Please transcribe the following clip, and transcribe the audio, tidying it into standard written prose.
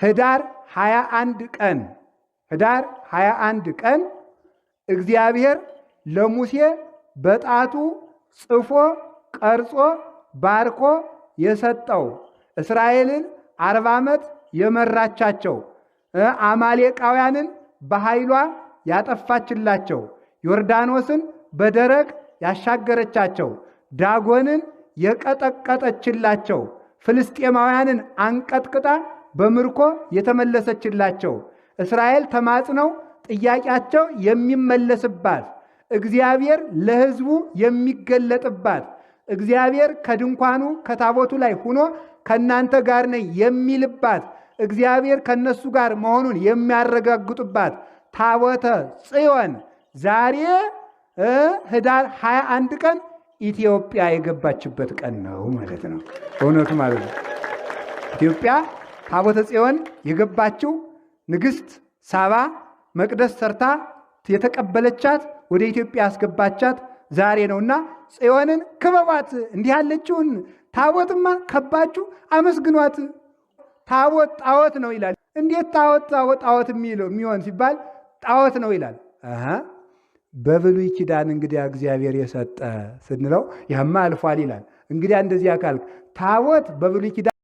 ህዳር 21 ቀን፣ ህዳር 21 ቀን እግዚአብሔር ለሙሴ በጣቱ ጽፎ ቀርጾ ባርኮ የሰጠው፣ እስራኤልን 40 ዓመት የመራቻቸው፣ አማሌቃውያንን በኃይሏ ያጠፋችላቸው፣ ዮርዳኖስን በደረቅ ያሻገረቻቸው፣ ዳጎንን የቀጠቀጠችላቸው፣ ፍልስጤማውያንን አንቀጥቅጣ በምርኮ የተመለሰችላቸው፣ እስራኤል ተማጽነው ጥያቄያቸው የሚመለስባት፣ እግዚአብሔር ለሕዝቡ የሚገለጥባት፣ እግዚአብሔር ከድንኳኑ ከታቦቱ ላይ ሁኖ ከእናንተ ጋር ነኝ የሚልባት፣ እግዚአብሔር ከነሱ ጋር መሆኑን የሚያረጋግጡባት ታቦተ ጽዮን ዛሬ ህዳር 21 ቀን ኢትዮጵያ የገባችበት ቀን ነው ማለት ነው። እውነቱ ማለት ነው። ኢትዮጵያ ታቦተ ጽዮን የገባችው፣ ንግሥት ሳባ መቅደስ ሰርታ የተቀበለቻት፣ ወደ ኢትዮጵያ ያስገባቻት ዛሬ ነውና ጽዮንን ክበቧት። እንዲህ ያለችውን ታቦትማ ከባችሁ አመስግኗት። ታቦት ጣዖት ነው ይላል። እንዴት ታቦት ጣዖት የሚለው የሚሆን ሲባል ጣዖት ነው ይላል። በብሉይ ኪዳን እንግዲያ እግዚአብሔር የሰጠ ስንለው ያማ አልፏል ይላል። እንግዲያ እንደዚያ ካልክ ታቦት በብሉይ ኪዳን